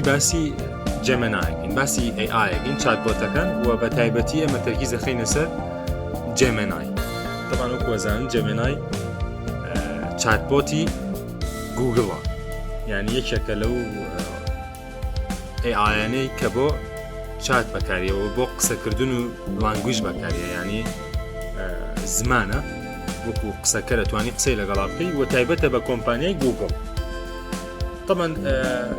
باسی Gemini ەکەین باسی AI ەکەین chatbot ەکان و بە تایبەتی ئێمە تەرکیز دەخەینە سەر Gemini طبعا وەکو ئەزانن Gemini chatbot ی گوگڵە یعنی یەکێکە لەو AI انەی کە بۆ چات بەکاریەوە بۆ قسەکردن و language بەکاریە ینی زمانە وەکو قسەکەرە توانی قسەی لەگەڵا بکەی و تایبەتە بە کۆمپانیای گوگڵ طبعا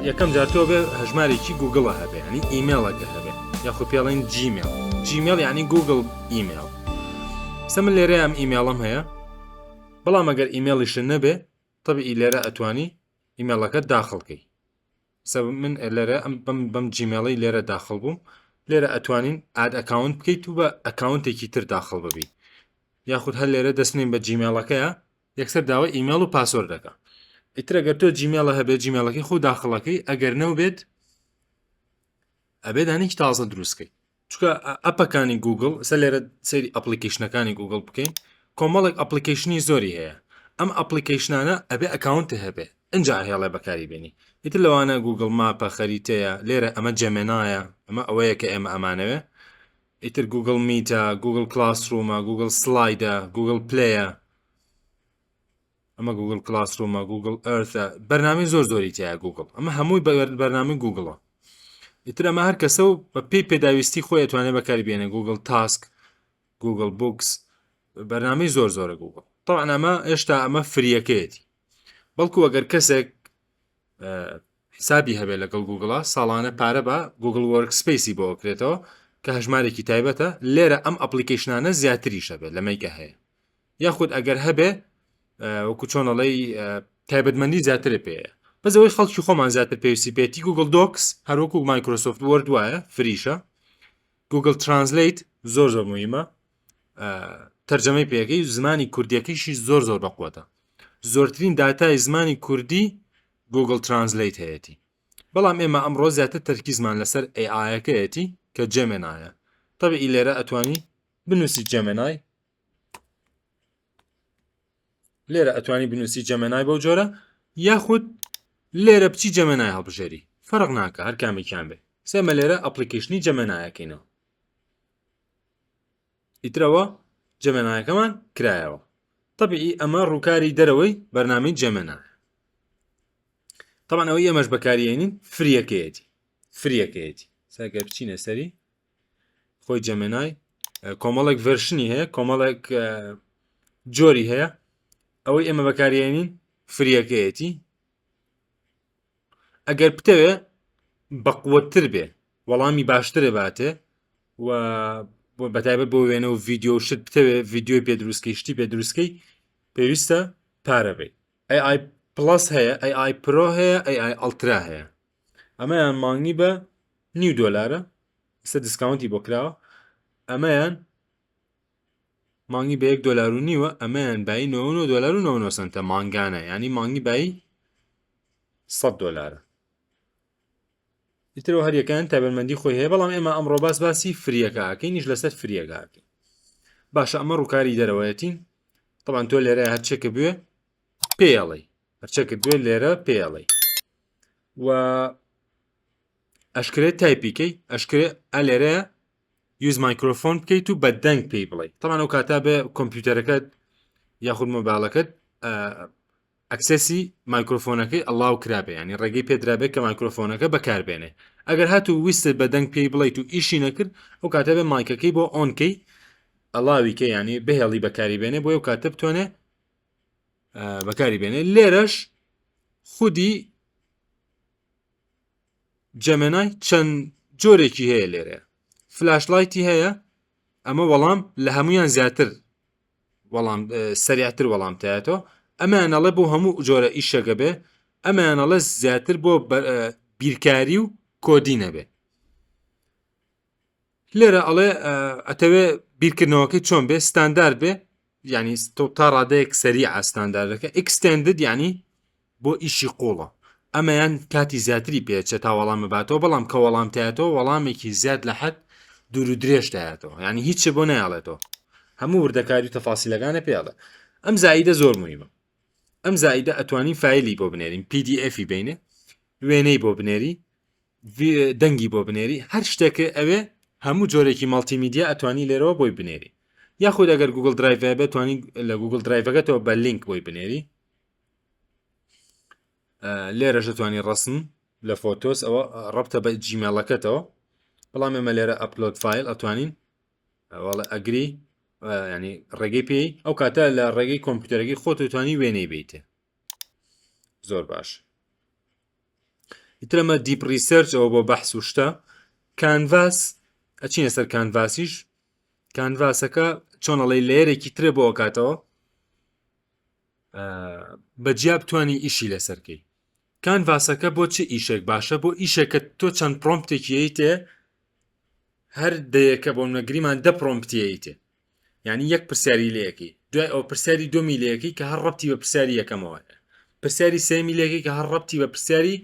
یەکەم جار تۆ بێ هەژمارێکی گوگڵە هەبێ ینی ئیمێڵەکە هەبێ یاخود پێڵێن Gmail. Gmail یعنی گوگڵ ئیمێڵ سە من لێرە ئەم ئیمێڵم هەیە بەڵام ئەگەر ئیمێڵیشت نەبێ طبعی لێرە ئەتوانی ئیمێڵەکەت داخڵکەی سە من لێرە ئەم بەم بەم Gmail ەی لێرە داخڵ بووم لێرە ئەتوانین add account بکەیت و بە account ێکی تر داخڵ ببی یاخود هەر لێرە دەستنین بە Gmail ەکەیە یەکسەر داوای ئیمێڵ و password دەکا ئیتر ئەگەر تۆ Gmail ە هەبێت Gmail ەکەی خۆ داخڵەکەی ئەگەر نەوبێت ئەبێ دانێکی تازە دروستکەی چونکە app ەکانی گوگڵ سە لێرە سەیری application ەکانی گوگڵ بکەین کۆمەڵێک application ی زۆری هەیە ئەم application انە ئەبێ account هەبێ ئینجا هێڵێ بەکاری بێنی ئیتر لەوانە گوگڵ Map ە خەریتەیە لێرە ئەمە Gemini یە ئەمە ئەوەیە کە ئێمە ئەمانەوێ ئیتر گوگڵ Meet ە گوگڵ Classroom ە گوگڵ Slide ە گوگڵ Play ە ئەمە گوگڵ Classroom ە گوگڵ Earth ە بەرنامەی زۆر زۆری تایە گوگڵ ئەمە هەمووی بەرنامەی گوگڵە ئیتر ئەمە هەر کەسە و بە پێی پێداویستی خۆی ئەتوانێت بەکاری بێنێ گوگڵ Task گوگڵ Books بەرنامەی زۆر زۆرە گوگڵ طبعا ئەمە هێشتا ئەمە free یەکەیەتی بەڵکو ئەگەر کەسێک حسابی هەبێت لەگەڵ گوگڵا ساڵانە پارە بە گوگڵ Workspace ی بۆ ئەکرێتەوە کە هەژمارێکی تایبەتە لێرە ئەم application انە زیاتریش هەبێت لەمەی کە هەیە یاخود ئەگەر هەبێ وەکو چۆنەڵی تایبەتمەندی زیاتر پێەیە بەس ئەوەی خەڵکی خۆمان زیاتر پێویستی پێێتی گوگل Docs هەروەکو Microsoft Word وایە free شە گوگل Translate زۆر زۆر مهمە تەرجەمەی پێەکەی زمانی کوردیەکەیشی زۆر زۆر بەقوتە زۆرترین داتای زمانی کوردی گوگل Translate هەیەتی بەڵام ئێمە ئەمڕۆ زیاتر تەرکیزمان لەسەر AI ەکەیەتی کە Gemini یە تەبعی لێرە ئەتوانی بنووسی Gemini لێرە ئەتوانی بنووسی Gemini بەو جۆرە یاخود لێرە بچی Gemini هەڵبژێری فەرق ناکە هەر کامێکیان بێ سێمە لێرە application ی Gemini ەکەینەوە ئیترەوە Gemini ەکەمان کرایەوە طبعی ئەمە ڕووکاری دەرەوەی بەرنامەی Gemini طبعا ئەوەی ئێمەش بەکاریێنین free یەکەیەتی free یەکەیەتی ساگەر بچینە سەری خۆی Gemini کۆمەڵێک version ی هەیە کۆمەڵێک جۆری هەیە ئەوەی ئێمە بەکاریێنین free یەکەیەتی ئەگەر بتەوێ بەقوەتتر بێ وەڵامی باشترێ باتێ و بەتایبەت بۆ وێنە و ڤیددیو شت بتەوێ ڤیددیۆی پێ دروستکەی شتی پێ دروستکەی پێویستە پارە بێت AI Plus هەیە AI Pro هەیە AI Ultra هەیە ئەمەیان مانگی بە نیو دۆلارە ئێستا discount ی بۆ کراوە ئەمەیان مانگی بە یەک دۆلار و نیوە ئەمەیان بایی 99 دۆلار و 99 سنتە مانگانە ینی مانگی بایی 100 دۆلارە ئیترەوە هەریەکەیان تایبەتمەندی خۆی هەیە بەڵام ئێمە ئەمڕۆ باس باسی free یەکە ئەکەینیش لەسەر free یەکە ئەکەین باشە ئەمە ڕووکاری دەرەوەیەتی طبعا تۆ لێرە هەرچێکە بوێ پێڵی هەرچێکە بوێ لێرە پێڵی و ئەشکرێت type ی کەی ئەشکرێ ئەلێرە use microphone بکەیت و بە دەنگ پێی بڵێ تەمان ئەو کاتا بێ کۆمپیوتەرەکەت یاخود مۆبایلەکەت access ی مایکرۆفۆنەکەی allow کرابێ ینی ڕێگەی پێدرابێت کە مایکرۆفۆنەکە بەکاربێنێ ئەگەر هاتوو ویستت بە دەنگ پێی بڵیت و ئیشی نەکرد ئەو کاتە بێ mic ەکەی بۆ on کەی allow ی کە ینی بهێڵی بەکاری بێنێ بۆ ئەو کاتە بتوانێ بەکاری بێنێ لێرەش خودی Gemini چەند جۆرێکی هەیە لێرە Flash Lite ی هەیە ئەمە وەڵام لە هەمویان زیاتر وەڵام سەریعتر وەڵام تایەتەوە ئەمەیان ئەڵێ بۆ هەموو جۆرە ئیشەکە بێ ئەمەیان ئەڵێ زیاتر بۆ بیرکاری و کۆدی نەبێ لێرە ئەڵێ ئەتەوێ بیرکردنەوەکەی چۆن بێ ستاندارد بێ یعنی تۆ تا ڕادەیەک سەریع ستانداردەکە extended یعنی بۆ ئیشی قوڵە ئەمەیان کاتی زیاتری پێچێت تا وەڵام بباتەوە بەڵام کە وەڵام تایەتەوە وەڵامێکی زیاد لە حەد دوور و درێژ دایەتەوە یعنی هیچ بۆ نایڵێتەوە هەموو وردەکاری و تەفاسیلەکانە پێڵێ ئەم زائیدە زۆر مهمە ئەم زائیدە ئەتوانین file ی بۆ بنێرین PDF ی بینێ وێنەی بۆ بنێری. دەنگی بۆ بنێری هەر شتێکێ ئەوێ هەموو جۆرێکی multimedia ئەتوانی لێرەوە بۆی بنێری یاخود ئەگەر Google Drive بێت توانی لە Google Drive ەکەتەوە بە لینک بۆی بنێری لێرەش دەتوانی ڕسم لە Photos ئەوە ڕەبتە بە Gmail ەکەتەوە بەڵام ئێمە لێرە upload file ئەتوانین وەڵێ agree ینی ڕێگەی پێی ئەو کاتە لە ڕێگەی کۆمپیوتەرەکەی خۆت توانی وێنەی بیتێ زۆر باش ئیترەمە deep research ئەوە بۆ بەحس و شتە Canvas ئەچینە سەر Canvas یش Canvas ەکە چۆن ئەڵێ layer ێکی ترە بۆ ئەکاتەوە بە جیا بتانی ئیشی لەسەرکەی Canvas ەکە بۆ چ ئیشێک باشە بۆ ئیشێکە تۆ چەند prompt ێکی یتێ هەر دەیەکە بۆ نەگریمان دە prompt ی یتێ یعنی یەک پرسیاری لەکەی دوای ئەو پرسیاری دومی لەکەی کە هەر ڕەتی بە پرسیاری یەکەمەوە هەیە پرسیاری سێمی لەکەی کە هەر ڕەتی بە پرسیاری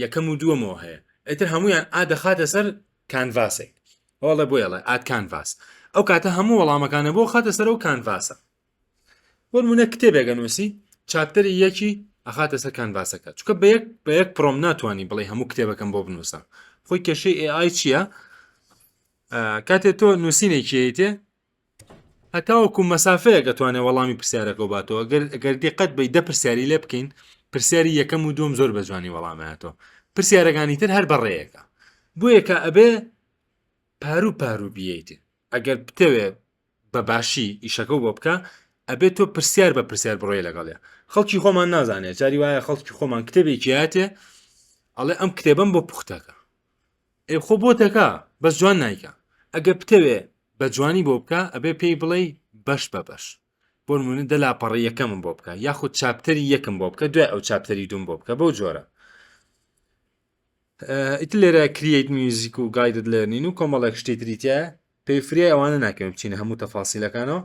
یەکەم و دووەمەوە هەیە ئیتر هەمویان ئا دەخاتە سەر canvas ێک هەڵێ بۆ یڵێ add canvas ئەو کاتە هەموو وەڵامەکانە بۆ خاتە سەر ئەو canvas ە بۆ نمونە کتێبێک ئەنووسی chapter ی یەکی ئەخاتە سەر canvas ەکە چونکە بە یەک بە یەک prompt ناتوانانی بڵێ هەموو کتێبەکەم بۆ بنووسە خۆی کێشەی AI چییە کاتێ تۆ نووسینێکیتێ هەتاوەکو مەسافەیەک ئەتوانێت وەڵامی پرسیارەکە باتەوە گەر گەر دیقەت بی دە پرسیاری لێ بکەین پرسیاری یەکەم و دوم زۆر بە جوانی وەڵامایەتەوە پرسیارەکانی تر هەر بەڕێیەکە بۆیەکە ئەبێ پارو پارو بیت ئەگەر بتەوێ بە باشی ئیشەکەو بۆ بکە ئەبێت تۆ پرسیار بە پرسیار بڕۆی لەگەڵێ خەڵکی خۆمان نازانێت جاری وایە خەڵکی خۆمان کتێبێکی هاتێ ئەڵێ ئەم کتێبم بۆ پوختەکە ئێ خۆ بۆتەکە بەس جوان نایکە ئەگە بتەوێ بە جوانی بۆ بکە ئەبێ پێی بڵێ بەش بە بەش بۆ نمونە دە لاپەڕی یەکەمم بۆ بکە یاخود chapter ی یەکم بۆ بکە دوای ئەو chapter ی دوم بۆ بکە بەو جۆرە ئیتر لێرە create music و guided learning و کۆمەڵێک شتی تری تایە پێی فریای ئەوانە ناکەوین بچینە هەموو تەفاسیلەکانەوە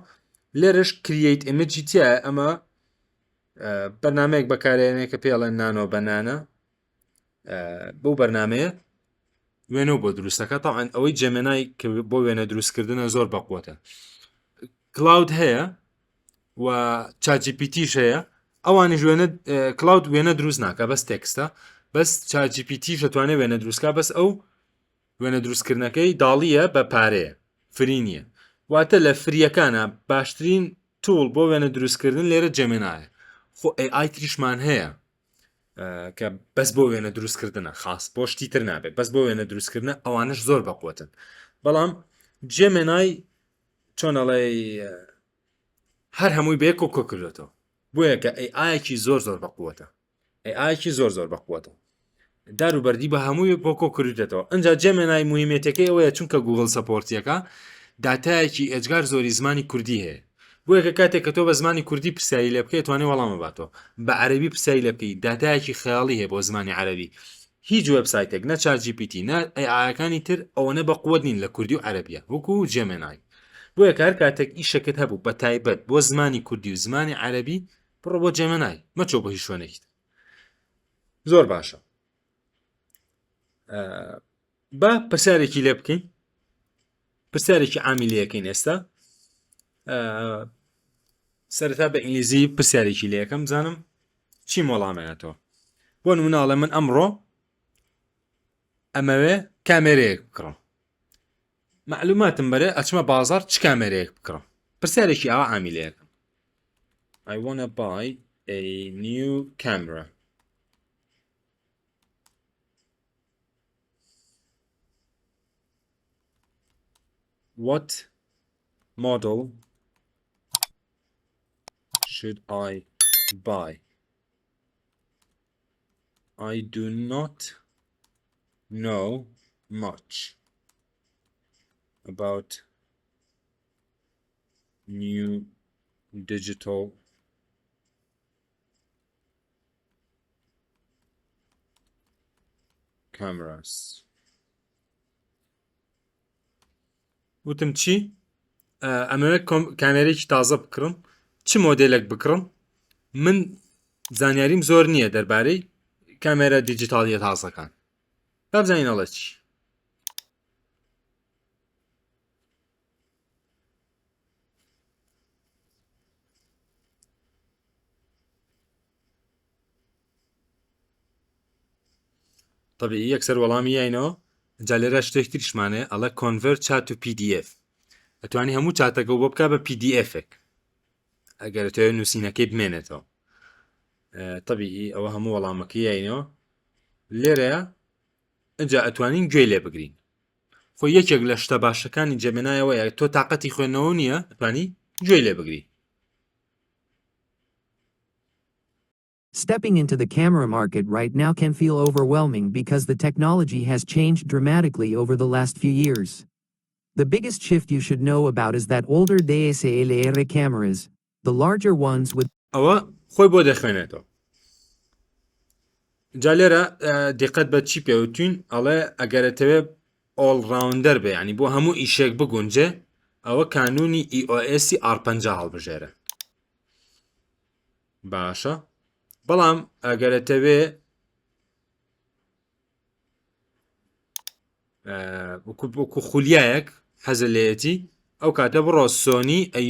لێرەش create image ی تایە ئەمە بەرنمەیەک بەکارێنێ کە پێڵێن Nano Banana بەو بەرنمەیە وێنە بۆ دروستەکە تاوان ئەوەی Gemini کە بۆ وێنە دروستکردنە زۆر بەقوتە Claude هەیە و ChatGPT ش هەیە ئەوانیش وێنە Claude وێنە دروست ناکە بەس text ە بەس ChatGPT ش دەتوانێت وێنە دروستکە بەس ئەو وێنە دروستکردنەکەی DALL-E یە بە پارەیە free نییە واتە لە free یەکانە باشترین tool بۆ وێنە دروستکردن لێرە Gemini یە خۆ AI تریشمان هەیە کە بەس بۆ وێنە دروستکردنە خاص بۆ شتی تر نابێت بەس بۆ وێنە دروستکردنە ئەوانش زۆر بەقوتن بەڵام Gemini چۆن ئەڵێ هەر هەمووی بەیەک کۆ کردێتەوە بۆیە کە AI یەکی زۆر زۆر بەقوتە AI یەکی زۆر زۆر بەقوتە دار و بەردی بە هەمووی بۆ کۆ کردێتەوە ئەجا Gemini مهمێتەکەی ئەوەیە چونکە Google support یەکە داتایەکی ئێجگار زۆری زمانی کوردی هەیە بۆیە کە کاتێک کە تۆ بە زمانی کوردی پرسیاری لێ بکەیت توانێت وەڵامە باتەوە بە عەربی پرسیاری لێ بکەیت داتایەکی خەیاڵی هەیە بۆ زمانی عەربی هیچ وێبسایتێک نە ChatGPT نە AI ەکانی تر ئەوەنە بە قوت نین لە کوردی و عەربیە وەکو Gemini بۆیە کار کاتێک ئیشەکەت هەبوو بە تایبەت بۆ زمانی کوردی و زمانی عەربی بڕۆ بۆ Gemini مەچۆ بۆ هیچ شوێنێکی تر زۆر باشە با پرسیارێکی لێ بکەین پرسیارێکی عامی لەکەین ئێستا سەرەتا بە ئینگلیزی پرسیارێکی لە یەکەم بزانم چیم وەڵامەیەتەوە بۆ نموناڵێ من ئەمڕۆ ئەمەوێ کامێرەیەک بکڕم معلوماتم بەرێ ئەچمە بازار چ کامێرەیەک بکڕم پرسیارێکی ئاوا عامی لەکەم I wanna buy a new camera. What model should I buy? I do not know much about new digital cameras. وتم چی؟ ئەمەوێت کامێرێکی تازە بکڕم چ مۆدێلێک بکڕم من زانیاریم زۆر نییە دەربارەی کامێرە دیجیتاڵیە تازەکان با بزانین ئەڵێ چی تەبیعی یەکسەر وەڵامی یاینەوە. جا لێرە شتێک تریشمان هەیە ئەڵێ convert chat to PDF، ئەتوانی هەموو چاتەکە بۆ بکە بە PDF ێک ئەگەر تۆ نووسینەکەی بمێنێتەوە. تەبیعی ئەوە هەموو وەڵامەکەی یاینەوە لێرەیە. ئەجا ئەتوانین گوێ لێ بگرین. خۆ یەکێک لە شتە باشەکانی Gemini ەوەیە تۆ تااقەتی خوێندنەوە نییە ئەتوانی گوێ لێ بگری. Stepping into the camera market right now can feel overwhelming because the technology has changed dramatically over the last few years. The biggest shift you should know about is that older DSLR cameras, the larger ones with ئەوە خۆی بۆ دەخوێنێتەوە. جا لێرە دیقەت بە چی پێوتوین، ئەڵێ ئەگەرەتەوێ all rounder بێ، ینی بۆ هەموو ئیشێک بگونجێ، ئەوە کانوونی EOS R50 هەڵبژێرە باشە. بەڵام ئەگەرەتەوێ وەکو خولیایەک حەزە لێیەتی، ئەو کاتە بڕۆ سۆنی A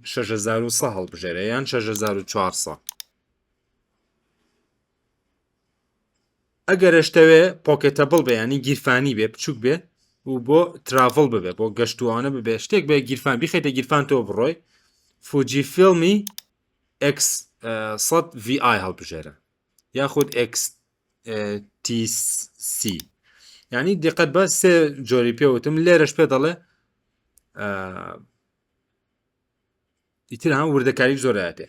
6100 هەڵبژێرە یان 6400. ئەگەرشتەوێ pocketable بێ، ینی گیرفانی بێ، بچوک بێ و بۆ travel ببێ، بۆ گەشتوانە ببێ، شتێک بێ گیرفان بیخیتە گیرفان تۆ بڕۆی، فوجی فیلمی X100 VI هەڵبژێرە یاخود XTC. یعنی دیقەت بە سێ جۆری پێوتم لێرەش پێ دەڵێ. ئیتر هەم وردەکاری زۆرایەتێ.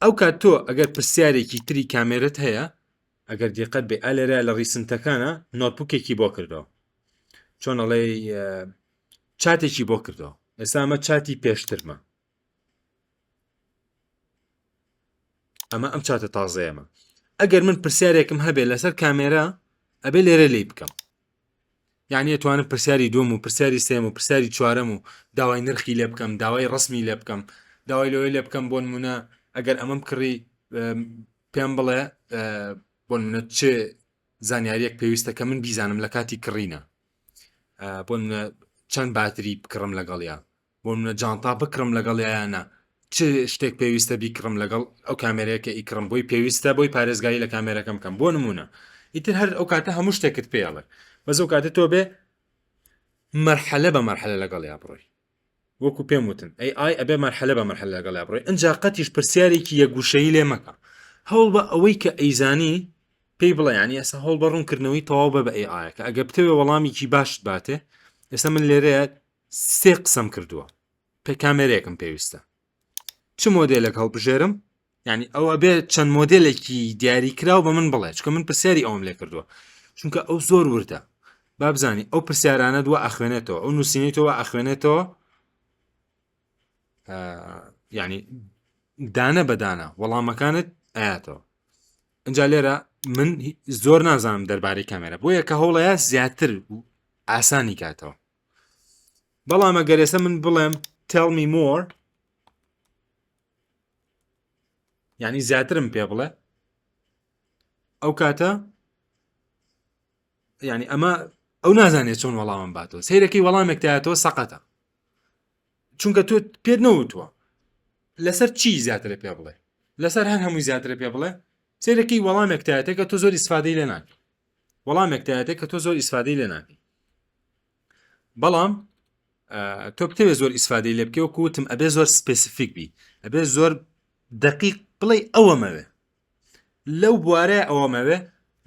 ئەو کات تۆ ئەگەر پرسیارێکی تری کامێرت هەیە، ئەگەر دیقەت بێ ئالێرە لە recent ەکانە notebook ێکی بۆ کردەوە، چۆن ئەڵێ چاتێکی بۆ کردەوە. ئێستا ئەمە چاتی پێشترمە، ئەمە ئەم چاتە تازەیەمە. ئەگەر من پرسیارێکم هەبێ لەسەر کامێرا ئەبێ لێرە لی بکەم، یعنی ئەتوانم پرسیاری دوم و پرسیاری سێم و پرسیاری چوارەم و داوای نرخی لێ بکەم، داوای ڕسمی لێ بکەم، داوای لەوەی لێ بکەم بۆ نمونە ئەگەر ئەمەم کڕی پێم بڵێ بۆ نمونە چ زانیاریەک پێویستە کە من بیزانم لە کاتی کڕینە، بۆ نمونە چەند باتری بکڕم لەگەڵیا، بۆ منە جانتا بکڕم لەگەڵ یانە، چ شتێک پێویستە بیکڕم لەگەڵ ئەو کامێرەیە کە ئیکڕم بۆی پێویستە بۆی پارێزگاری لە کامێرەکەم بکەم بۆ نمونە. ئیتر هەر ئەو کاتە هەموو شتێکت پێڵێ. بەس ئەو کاتە تۆ بێ مەرحەلە بە مەرحەلە لەگەڵیا بڕۆی. وەکو پێم وتن ئەی ئای ئەبێ مەرحەلە بە مەرحەلە لەگەڵیا بڕۆی. ئینجا قەتیش پرسیارێکی یەکگوشەیی لێ مەکە. هەوڵ بە ئەوەی کە ئەیزانی پێی بڵێ. یعنی ئێستا هەوڵ بە ڕوونکردنەوەی تەواو بە بە AI ەکە ئەگەر بتەوێ وەڵامێکی باشت باتێ. ئێستا من لێرەیە سێ قسەم کردووە، پێ کامێرەیەکم پێویستە، چ مۆدێلێک هەڵبژێرم؟ یعنی ئەو ئەبێ چەند مۆدێلێکی دیاری کراو بە من بڵێ، چونکە من پرسیاری ئەوم لێ کردووە، چونکە ئەو زۆر وردە. با بزانی ئەو پرسیارانە دووە ئەخوێنێتەوە، ئەو نووسینیتەوە ئەخوێنێتەوە، یعنی دانە بەدانە وەڵامەکانت ئاەتەوە. ئەجا لێرە من زۆر نازانم دەربارەی کامێرە، بۆیە کە هەوڵەیە زیاتر ئاسانی کاتەوە. بەڵام ئەگەر ئێستا من بڵێم tell me more، یعنی زیاترم پێ بڵێ، ئەو کاتە یعنی ئەمە ئەو نازانێت چۆن وەڵامم باتەوە. سیرەکەی وەڵامێک تایەتەوە سەقەتە، چونکە تۆ پێت نەوتووە لەسەر چی زیاترە پێ بڵێ. لەسەر هەر هەمووی زیاترە پێ بڵێ، سیرەکەی وەڵامێک تایەتە کە تۆ زۆر ئیسفادەی لێ ناکەی، وەڵامێک تایەتە کە تۆ زۆر ئیسفادەی لێ ناکەی. بەڵام تۆ بتەوێت زۆر ئیسفادەی لێ بکەی، وەکو وتم ئەبێ زۆر specific بی، ئەبێ زۆر دقیق بڵێ ئەوەمەوێ لەو بوارە، ئەوەمەوێ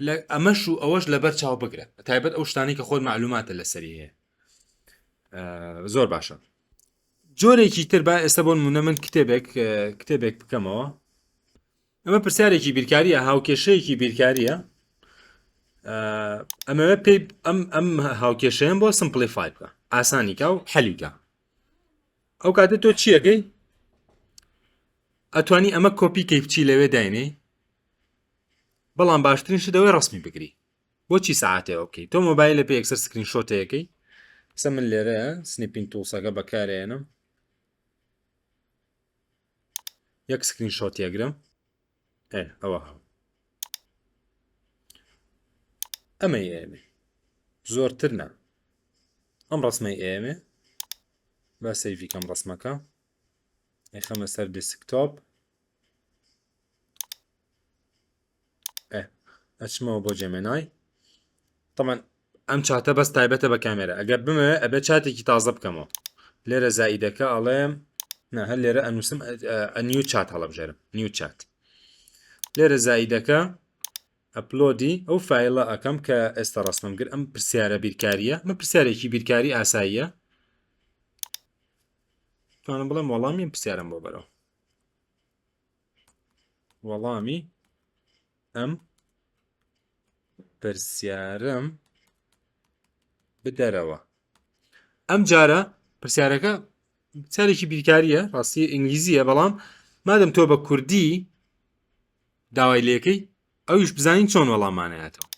لە ئەمەش و ئەوەش لەبەر چاو بگرە، تایبەت ئەو شتانی کە خۆت معلوماتە لەسەری هەیە. زۆر باشە. جۆرێکی تر با ئێستا بۆ نمونە من کتێبێک کتێبێک بکەمەوە. ئەمە پرسیارێکی بیرکاریە، هاوکێشەیەکی بیرکاریە. ئەمەوێ پێی ئەم ئەم هاوکێشەیەم بۆ simplify بکە، ئاسانیکە و حەلیکە. ئەو کاتە تۆ چیەکەی؟ ئەتوانی ئەمە کۆپی کەی بچی لەوێ داینێ، بەڵام باشترین شت ئەوەی ڕسمی بگری. بۆچی ساعتێ بکەی؟ تۆ مۆبایل لە پێ یەکسەر screenshot ەیەکەی. سە من لێرە Snipping Tools ەکە بەکارێنم، یەک screenshot یەگرم. ئێ ئەوە ئەمەی ئێمێ، زۆرتر نا، ئەم ڕسمەی ئێمێ. با save ی کەم ڕسمەکە، ئەیخەمە سەر desktop. ئەچمەوە بۆ Gemini. تەمان ئەم چاتە بەس تایبەتە بە کامێرە ئەگەر بمەوێ ئەبێ چاتێکی تازە بکەمەوە لێرە زائیدەکە ئەڵێم نا هەر لێرە ئەنووسم new chat هەڵەبژێرم new chat لێرە زائیدەکە upload ی ئەو file ە ئەکەم کە ئێستا ڕستم گر ئەم پرسیارە بیرکاریە من پرسیارێکی بیرکاری ئاساییە توانم بڵێم وەڵامی پرسیارم بۆ بەرەوە وەڵامی ئەم پرسیارم بدەرەوە ئەم جارە پرسیارەکە پرسیارێکی بیرکاریە ڕاستی ئینگلیزیە بەڵام مادەم تۆ بە کوردی داوای لێکەی ئەویش بزانین چۆن وەڵامانەیەتەوە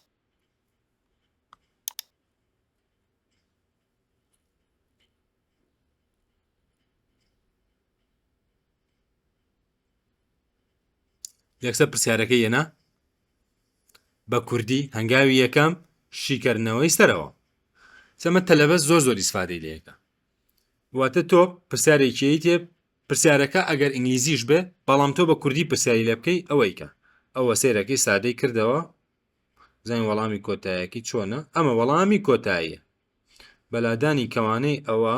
یەکسەر پرسیارەکەی یەنا بە کوردی هەنگاوی یەکەم شیکردنەوەی سەرەوە سەمە تەلەبە زۆر زۆر ئیسفادەی لەکە واتە تۆ پرسیارێکی تێ پرسیارەکە ئەگەر ئینگلیزیش بێ بەڵام تۆ بە کوردی پرسیاری لێ بکەی ئەوەیکە ئەوە سێرەکەی سادەی کردەوە زانین وەڵامی کۆتایەکی چۆنە ئەمە وەڵامی کۆتاییە بەلادانی کەوانەی ئەوە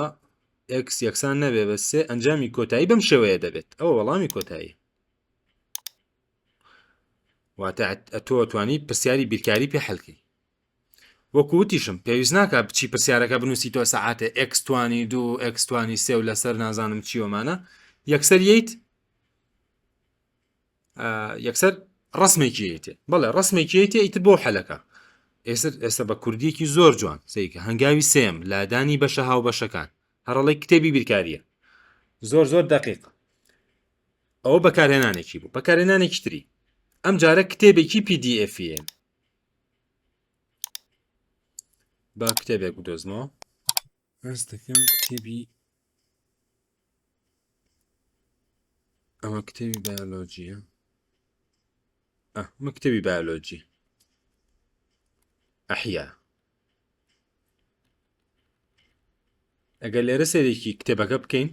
x یەکسان نەبێ بە سێ ئەنجامی کۆتایی بەم شێوەیە دەبێت ئەوە وەڵامی کۆتایی واتە تۆ توانی پرسیاری بیرکاری پێ حلکەی وەکو وتیشم پێویست ناکە بچی پرسیارەکە بنووسی تۆ سەعاتێ x توانی دوو x توانی سێ و لەسەر نازانم چیۆمانە یەکسەر یت یەکسەر ڕسمێکی یتێ بەڵێ ڕسمێکی یتێ ئیتر بۆ حەلەکە ئێستا ئێستا بە کوردیەکی زۆر جوان سیکە هەنگاوی سێم لادانی بەشە هاوبەشەکان هەڕڵی کتێبی بیرکاریە زۆر زۆر دقیق ئەوە بەکارهێنانێکی بوو بەکارهێنانێکی تری ئەم جارە کتێبێکی PDF با کتێبێک بدۆزمەوە هەست دەکەم کتێبی ئەمە کتێبی بایۆلۆجیە ئەمە کتێبی بایۆلۆجی ئەحیا ئەگەر لێرە سەیرێکی کتێبەکە بکەین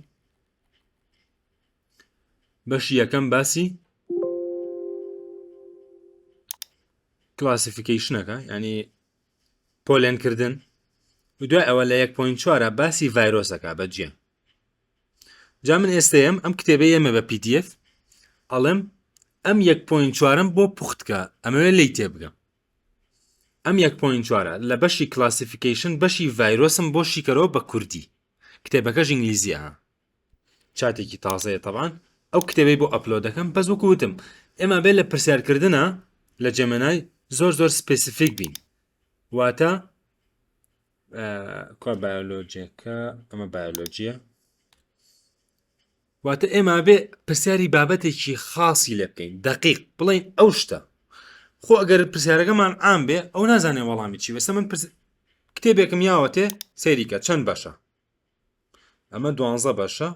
بەشی یەکەم باسی classification ەکە ینی پۆلێنکردن و دوای ئەوە لە 1.4 باسی ڤایرۆسەکە بەجیە جا من ئێستەیەم ئەم کتێبە ئێمە بە PDF ئەڵێم ئەم 1.4م بۆ پوختکە ئەمەوێ لی تێبگەم ئەم یەک point چوارە لە بەشی classification بەشی ڤایرۆسم بۆ شیکەرەوە بە کوردی کتێبەکەش ئینگلیزیە ها چاتێکی تازەیە تەبان ئەو کتێبەی بۆ upload دەکەم بەس وەکو وتم ئێمە بێ لە پرسیارکردە لە Gemini زۆر زۆر specific بین واتە کوا بایۆلۆجیەکە ئەمە بایۆلۆجیە واتە ئێمە بێ پرسیاری بابەتێکی خاصی لێ بکەین دقیق بڵین ئەو شتە خۆ ئەگەر پرسیارەکەمان عام بێ ئەو نازانێ وەڵامی چی بەسە من کتێبێکم یاوەتێ سەیریکە چەند بەشە ئەمە دوانزە بەشە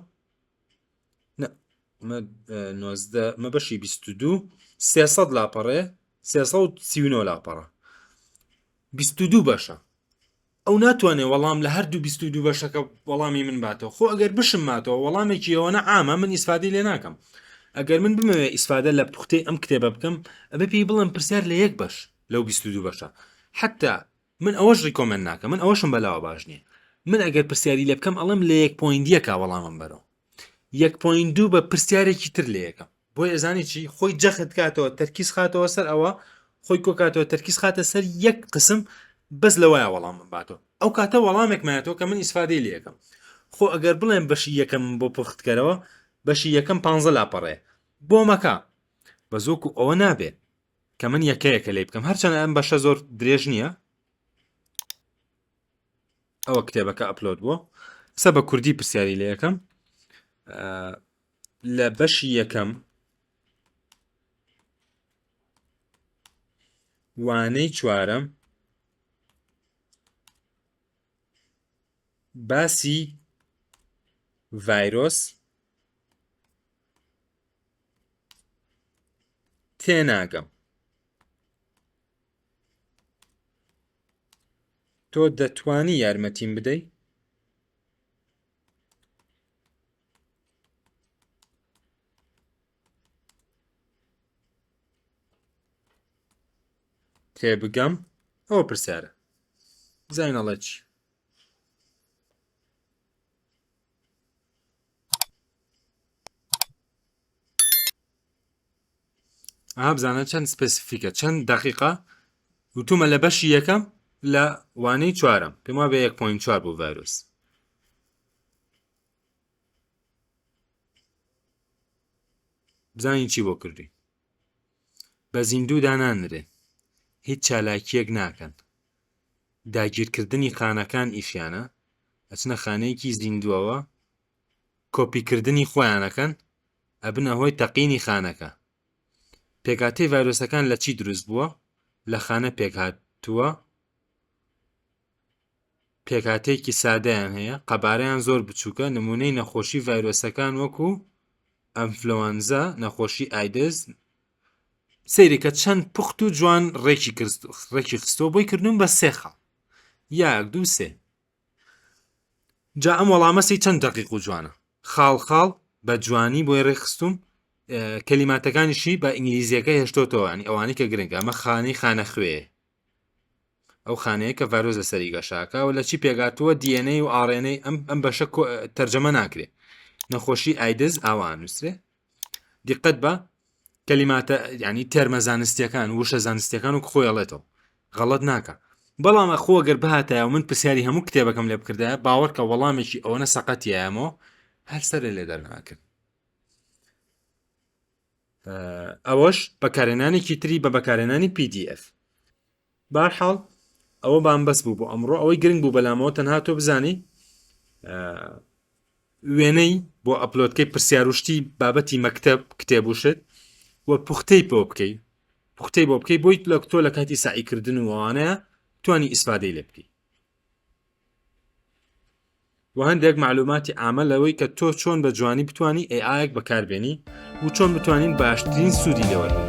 نۆزدە مە بەشی 22 300 لاپەڕێ 339 لاپەڕە 22 بەشە ئەو ناتوانێ وەڵام لە هەردوو 22 بەشەکە وەڵامی من باتەوە خۆ ئەگەر بشم ماتەوە وەڵامێکی ئەوەنە عامە من ئیسفادەی لێ ناکەم ئەگەر من بمەوێ ئیسفادە لە پوختەی ئەم کتێبە بکەم ئەبێ پێی بڵێم پرسیار لە یەک بەش لەو 22 بەشە حتا من ئەوەش recommend ناکەم من ئەوەشم بەلاوە باش نییە من ئەگەر پرسیاری لێ بکەم ئەڵێم لە یەک point یەکا وەڵامم بەرەوە یەک point دوو بە پرسیارێکی تر لێ یەکەم بۆی ئەزانی چی خۆی جەخت کاتەوە تەرکیز خاتەوە سەر ئەوە خۆی کۆکاتەوە تەرکیز خاتە سەر یەک قسم بەس لەوایە وەڵام باتەوە ئەو کاتە وەڵامێک مایەتەوە کە من ئیسفادەی لێ یەکەم خۆ ئەگەر بڵێم بەشی یەکەم بۆ پوختکەرەوە بەشی یەکەم پ لاپەڕێ بۆ مەکە بە زۆک و ئەوە نابێ کە من یەکەیەکە لی بکەم هەرچەند ئەم بەشە زۆر درێژ نییە ئەوە کتێبەکە upload بووە سە بە کوردی پرسیاری لە یەکەم لە بەشی یەکەم وانەی چوارەم باسی ڤایرۆس تێناگەم تۆ دەتوانی یارمەتیم بدەیت؟ تێبگەم ئەوە پرسیارە. بزانین ئەڵێ چی. ئەها بزانە چەند specific ە چەند دقیقە وتومە لە بەشی یەکەم لە وانەی چوارەم پێم وابێ 1.4 بۆ ڤایرۆس بزانین چی بۆ کردی بە زیندوو دانانرێن هیچ چالاکیەک ناکەن داگیرکردنی خانەکان ئیشیانە ئەچنە خانەیەکی زیندووەوە کۆپیکردنی خۆیانەکەن ئەبنە هۆی تەقینی خانەکە پێکهاتەی ڤایرۆسەکان لە چی دروست بووە لە خانە پێکهاتووە پێکهاتەیەکی سادەیان هەیە، قەبارەیان زۆر بچووکە، نموونەی نەخۆشی ڤایرۆسەکان وەکو ئەنفلەوەنزا، نەخۆشی ئایدز، سەیرکە چەند پوخت و جوان ڕێکی ڕێکی خستەوە بۆی کردوون بە سێ خاڵ یەک دوو سێ جا ئەم وەڵامە سی چەند دەقیق و جوانە خاڵ خاڵ بە جوانی بۆی ڕێکخستوم کەلیماتەکانیشی بە ئینگلیزیەکە هێشتۆتەوە ینی ئەوانەی کە گرنگە ئەمە خانەی خانە خوێ ئەو خانەیە کە ڤایرۆس لەسەری گەشاکە و لە چی پێگاتووە DNA و RNA ئەم ئەم بەشە تەرجەمە ناکرێ نەخۆشی ئایدز ئاوا نووسرێ دیقەت بە کەلیماتە ینی term ە زانستیەکان وشە زانستیەکان و خۆیڵێتەوە غەڵت ناکە بەڵام خۆ گەر بهاتایە و من پرسیاری هەموو کتێبەکەم لێ بکردایە باوەڕکە وەڵامێکی ئەوەنە سەقەتیایەمەوە هەر سەرێ لێ دەرناکرد ئەوەش بەکارهێنانێکی تری بە بەکارهێنانی PDF بارحاڵ ئەوە بام بەس بوو بۆ ئەمڕۆ ئەوەی گرنگ بوو بەلامەوە تەنها تۆ بزانی وێنەی بۆ upload کەی پرسیاروشتی بابەتی مەکتب کتێب و شت و پوختەی پۆ بکەی پوختەی بۆ بکەی بۆیت لە تۆ لە کاتی سعیکردن و ئەوانەیە توانی ئیسفادەی لێ بکەی و هەندێک معلوماتی عامە لەوەی کە تۆ چۆن بە جوانی بتانی AI یەک بەکاربێنی و چۆن بتوانین باشترین سوودی لێوەربگرین.